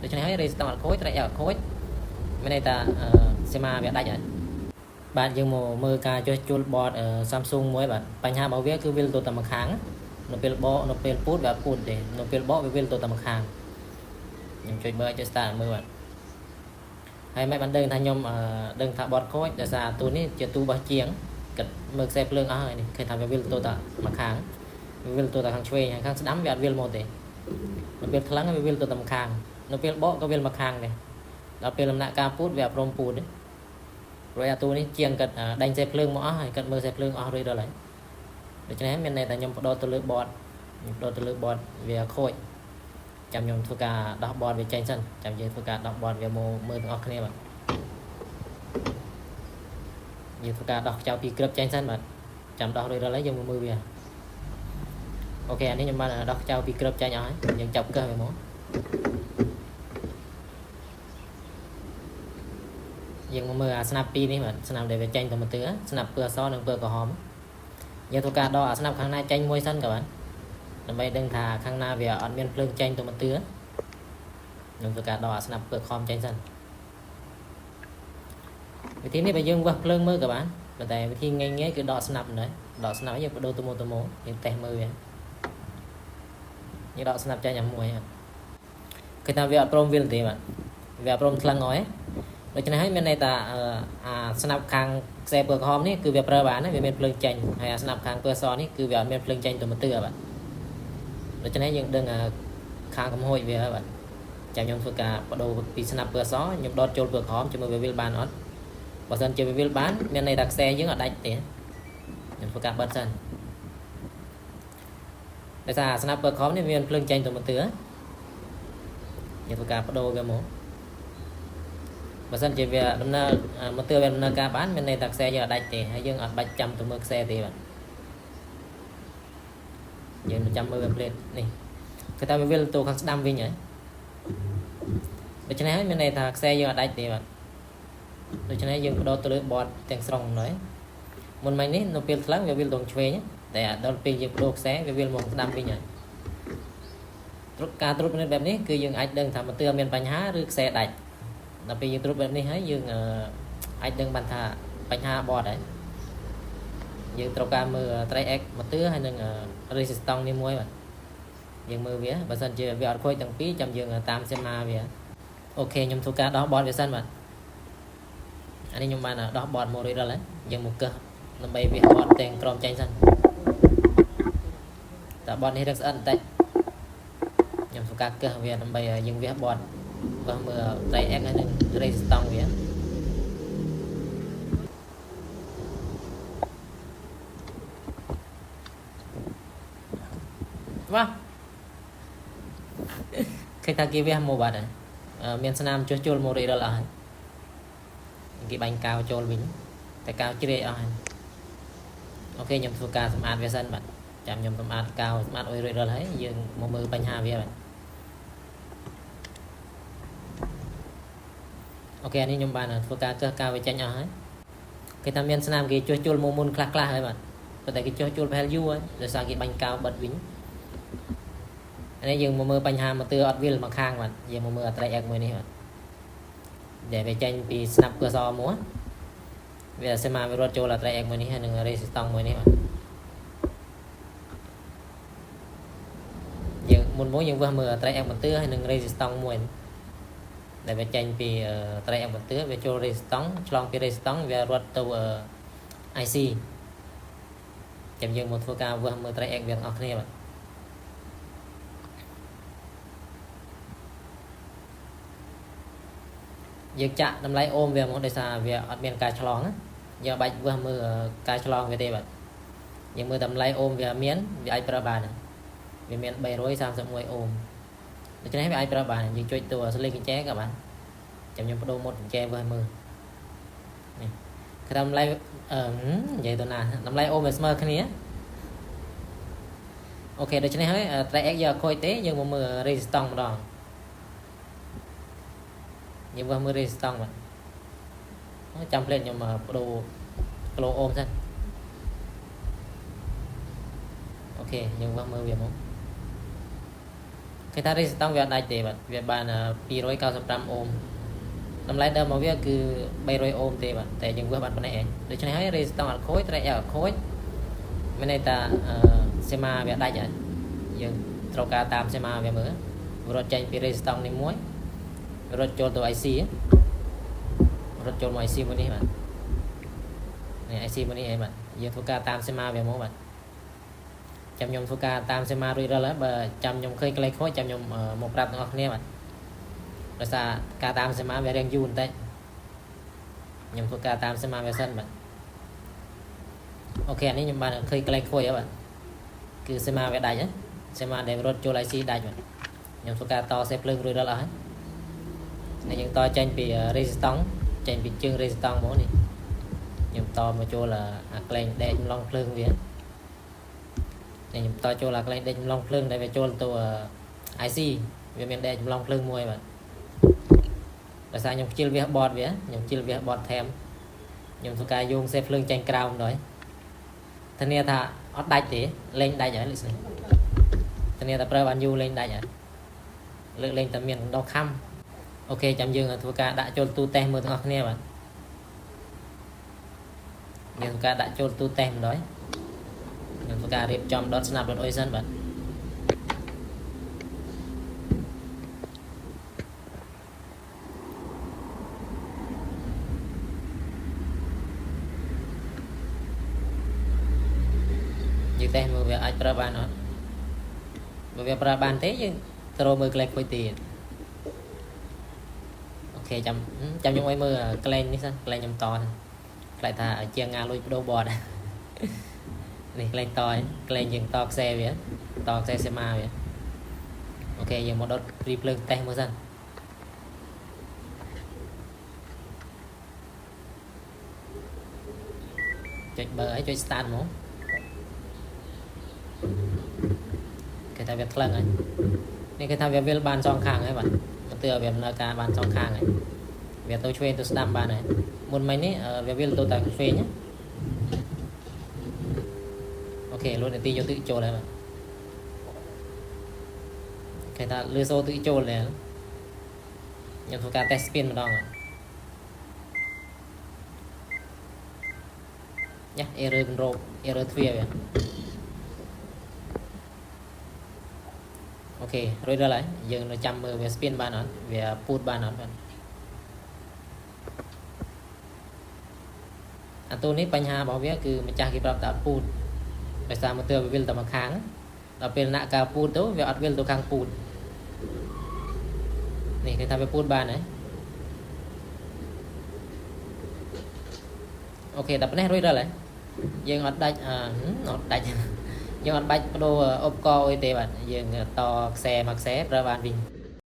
ដូច្នេះហើយ resistance អត់ខូច triac អត់ខូចមានន័យថាសីមាវាដាច់ហើយបាទយើងមកមើលការចុះជួលបត Samsung មួយបាទបញ្ហារបស់វាគឺវាទៅតែម្ខាងនៅពេលបកនៅពេលពូតវាអត់ពូតទេនៅពេលបកវាវាទៅតែម្ខាងខ្ញុំចុចមើលចុច start មើលបាទហើយមិនបានដឹងថាខ្ញុំដឹងថាបតខូចដោយសារទូនេះជាទូរបស់ជាងគិតមើលខ្សែភ្លើងអស់ហើយនេះឃើញថាវាវិលទៅតែម្ខាងវាវិលទៅតែខាងឆ្វេងហើយខាងស្ដាំវាអត់វិលមកទេនៅពេលថ្លឹងវាវិលទៅតែម្ខាងនៅពេលបកក៏វិលមកខាងដែរដល់ពេលដំណាក់កាលពូតវាអត់ព្រមពូតទេព្រោះអាទូនេះជាងគាត់ដេញខ្សែភ្លើងមកអស់ហើយគាត់មើលខ្សែភ្លើងអស់រួចដល់ហើយដូច្នេះមានន័យថាខ្ញុំបដូរទៅលើបតខ្ញុំបដូរទៅលើបតវាខូចចាំខ្ញុំធ្វើការដោះបតវាចេញសិនចាំយើងធ្វើការដោះបតវាមកមើលទាំងអស់គ្នាបាទយើងធ្វើការដោះខ្ចៅពីក្រឹបចេញសិនបាទចាំដោះរួចដល់ហើយយើងមកមើលវាOK អានេះខ្ញុំបានដោះខ្ចៅពីក្រឹបចេញអស់ហើយយើងចាប់កឹះវាមកយើងមកមើលអាស្នាប់ពីរនេះបាទស្នាប់ដែលវាចេញទៅមកទឿស្នាប់ពណ៌អសនិងពណ៌ក្រហមយើងធ្វើការដកអាស្នាប់ខាងណាចេញមួយសិនក៏បានដើម្បីដឹងថាខាងណាវាអត់មានភ្លើងចេញទៅមកទឿខ្ញុំធ្វើការដកអាស្នាប់ពណ៌ក្រហមចេញសិនវិធីនេះបើយើងវាស់ភ្លើងមើលក៏បានប៉ុន្តែវិធីងាយៗគឺដកស្នាប់ដែរដកស្នាប់យើងបដូរទៅមកទៅមកយើងតេស្តមើលវាយើងដកស្នាប់ចេញអាមួយគេថាវាអត់ព្រមវិលទេបាទវាអត់ព្រមថ្លឹងអីដូច្នេះហើយមានន័យថាអាស្នាប់ខាងខ្សែពណ៌ក្រហមនេះគឺវាប្រើបានវាមានភ្លើងចេញហើយអាស្នាប់ខាងពណ៌សនេះគឺវាអត់មានភ្លើងចេញទៅមកទឿបាទដូច្នេះយើងដឹងខាងកំហួចវាបាទចាំខ្ញុំធ្វើការបដូរពីស្នាប់ពណ៌សខ្ញុំដតចូលពណ៌ក្រហមជាមួយវាវិលបានអត់បើសិនជាវាវិលបានមានន័យថាខ្សែយើងអត់ដាច់ទេខ្ញុំធ្វើការបិទសិនដោយសារស្នាប់ពណ៌ក្រហមនេះមានភ្លើងចេញទៅមកទឿយើងធ្វើការបដូរវាមកបើសិនជាវាដំណើរមកទឿវាដំណើរការបានមានន័យថាខ្សែយើងអត់ដាច់ទេហើយយើងអត់បាច់ចាំទៅមើលខ្សែទេបាទយើងចាំមើលវាផ្លេតនេះគឺថាវាវិលទៅខាងស្ដាំវិញហើយដូច្នេះហើយមានន័យថាខ្សែយើងអត់ដាច់ទេបាទដូច្នេះយើងបដូរទៅលើបតទាំងស្រុងហើយមុនមិញនេះនៅពេលថ្លឹងវាវិលទៅឆ្វេងតែដល់ពេលយើងបដូរខ្សែវាវិលមកស្ដាំវិញហើយត្រុតការត្រួតពិនិត្យបែបនេះគឺយើងអាចដឹងថាមកទឿមានបញ្ហាឬខ្សែដាច់ដល់ពេលយើងត្រួតបែបនេះហើយយើងអាចដឹងបានថាបញ្ហាបតហើយយើងត្រូវការមើល triac មកទឿហើយនឹង resistance នេះមួយបាទយើងមើលវាបើសិនជាវាអត់ខូចទាំងពីរចាំយើងតាមសេម៉ាវាOK ខ្ញុំធ្វើការដោះបតវាសិនបាទអានេះខ្ញុំបានដោះបតមករួចរាល់ហើយយើងមកកឹះដើម្បីវាបតទាំងក្រមចេញសិនតែបតនេះរឹងស្អិតបន្តិចខ្ញុំធ្វើការកឹះវាដើម្បីយើងវះបតវាស់មើល triac ហើយនឹង resistance វាវ៉ាឃើញថាគេវះមកបាត់ហើយមានស្នាមជួសជុលមករួចរាល់អស់ហើយគេបាញ់កាវចូលវិញតែកាវជ្រាយអស់ហើយ OK ខ្ញុំធ្វើការសម្អាតវាសិនបាទចាំខ្ញុំសម្អាតកាវសម្អាតអុយរួចរាល់ហើយយើងមកមើលបញ្ហាវាបាទ OK អានេះខ្ញុំបានធ្វើការកឹះកាវវាចេញអស់ហើយគេថាមានស្នាមគេជួសជុលមកមុនខ្លះខ្លះហើយបាទប៉ុន្តែគេជួសជុលប្រហែលយូរហើយដោយសារគេបាញ់កាវបិទវិញអានេះយើងមកមើលបញ្ហាមកទឿអត់វិលមកខាងបាទយើងមកមើលអត្រៃអែកមួយនេះបាទដែលវាចេញពីស្នាប់ពណ៌សមកវាសេមាវារត់ចូលអត្រៃអែកមួយនេះហើយនឹង resistance មួយនេះបាទយើងមុនមកយើងវាស់មើលអត្រៃអែកបន្ទឿហើយនឹង resistance មួយដែលវាចេញពី triac បន្ទឿវាចូល resistance ឆ្លងពី resistance វារត់ទៅ IC ចាំយើងមកធ្វើការវាស់មើល triac វាទាំងអស់គ្នាបាទយើងចាក់តម្លៃអូមវាមកដោយសារវាអត់មានការឆ្លងយើងបាច់វាស់មើលការឆ្លងវាទេបាទយើងមើលតម្លៃអូមវាមានវាអាចប្រើបានវាមាន331អូមដូច្នេះវាអាចប្រើបានយើងចុចតួសលេងកញ្ចែក៏បានចាំខ្ញុំបដូរម៉ូតកញ្ចែវាស់មើលនេះគឺតម្លៃអឺនិយាយទៅណាតម្លៃអូមវាស្មើគ្នាOK ដូច្នេះហើយ triac យកអត់ខូចទេយើងមកមើល resistance ម្ដងយើងវាស់មើល resistance បាទចាំផ្លេតខ្ញុំបដូរគីឡូអូមសិន OK យើងវាស់មើលវាមកឃើ គេថា resistance វាអត់ដាច់ទេបាទវាបាន295អូមតម្លៃដើមរបស់វាគឺ300អូមទេបាទតែយើងវាស់បានប៉ុណ្ណេះឯងដូច្នេះហើយ resistance អត់ខូច ត្រេកអត់ខូចមានន័យថាសីមាវាដាច់ហើយយើងត្រូវការតាមសីមាវាមើលរត់ចេញពី resistance នេះមួយរត់ចូលទៅ IC រត់ចូលមក IC មួយនេះបាទនេះ IC មួយនេះឯងបាទយើងធ្វើការតាមសីមាវាមកបាទចាំខ្ញុំធ្វើការតាមសីមារួចរាល់ហើយបើចាំខ្ញុំឃើញកន្លែងខូចចាំខ្ញុំមកប្រាប់ទាំងអស់គ្នាបាទដោយសារការតាមសីមាវារៀងយូរបន្តិចខ្ញុំធ្វើការតាមសីមាវាសិនបាទ OK អានេះខ្ញុំបានឃើញកន្លែងខូចហើយបាទគឺសីមាវាដាច់ហ៎សីមាដែលរត់ចូល IC ដាច់បាទខ្ញុំធ្វើការតសេភ្លើងរួចរាល់អស់ហើយនេះយើងតចេញពី resistance ចេញពីជើង resistance មកនេះខ្ញុំតមកចូលអាក្លែងដេកចម្លងភ្លើងវានេះខ្ញុំតចូលអាក្លែងដេកចម្លងភ្លើងដែលវាចូលទៅ IC វាមានដេកចម្លងភ្លើងមួយបាទដោយសារខ្ញុំខ្ជិលវាសបតវាខ្ញុំខ្ជិលវាសបតថែមខ្ញុំធ្វើការយោងសេភ្លើងចេញក្រោមដល់ធានាថាអត់ដាច់ទេលេងដាច់ហើយលឹកស្នេះធានាថាប្រើបានយូរលេងដាច់ហើយលើកលែងតែមានដុសខំ OK ចាំយើងធ្វើការដាក់ចូលទូតេស្តមើលទាំងអស់គ្នាបាទយើងធ្វើការដាក់ចូលទូតេស្តម្ដងខ្ញុំធ្វើការរៀបចំដុតស្នាប់ដុតអុយសិនបាទយើងតេស្តមើលវាអាចប្រើបានអត់បើវាប្រើបានទេយើងត្រូវមើលក្លែងខូចទៀត OK ចាំចាំខ្ញុំឲ្យមើលក្លែងនេះសិនក្លែងខ្ញុំតសិនខ្លាចថាជាងងាលួចបដូរបតនេះក្លែងតក្លែងយើងតខ្សែវាតខ្សែសេម៉ាវា OK យើងមកដុតព្រីភ្លើងតេស្តមើលសិនចុចបើឲ្យចុច start មកគេថាវាថ្លឹងហើយនេះគេថាវាវិលបានសងខាងហើយបាទមកទើវាដំណើរការបានសងខាងហើយវាទៅឆ្វេងទៅស្ដាំបានហើយមុនមិញនេះវាវិលទៅតែឆ្វេង OK លួតនាទីយកទឹកចូលហើយបាទគេថាលឺសូទឹកចូលដែរខ្ញុំធ្វើការ test spin ម្ដងញ៉ា error គម្រប error ទ្វារវា OK រួចរាល់ហើយយើងនៅចាំមើលវា spin បានអត់វាពូតបានអត់បាទអាទូនេះបញ្ហារបស់វាគឺម្ចាស់គេប្រាប់ថាអត់ពូតដោយសារមកទើវាវិលតែមួយខាងដល់ពេលណាក់ការពូតទៅវាអត់វិលទៅខាងពូតនេះគេថាវាពូតបានហើយ OK ដល់ប៉ុណ្ណេះរួចរាល់ហើយយើងអត់ដាច់អត់ដាច់យើងអត់បាច់បដូរឧបករណ៍អីទេបាទយើងតខ្សែមួយខ្សែប្រើបានវិញ។